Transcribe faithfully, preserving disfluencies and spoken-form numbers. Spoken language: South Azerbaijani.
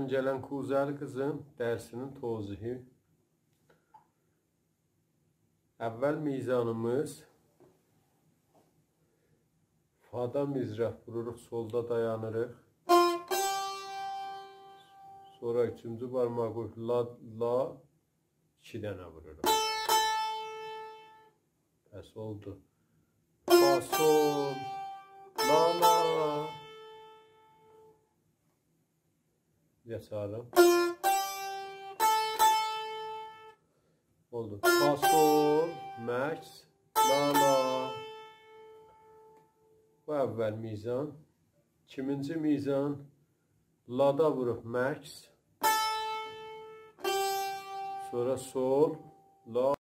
گلن کوزه‌لی قیزین درسینین توضیحی. اول میزانیمیز، فادا مضراب ووروروق، سولدا دایانیریق. سونرا اوچونجو بارماغی قویوب لا، لا، ایکی دنه ووروروق. پس اولدو. فا، سول، لا، لا. یاچاریم. اولدو. فا، سول، مکث، لا، لا. بو اول میزان. ایکینجی میزان. لادا ووروب مکث. سونرا سول، لا،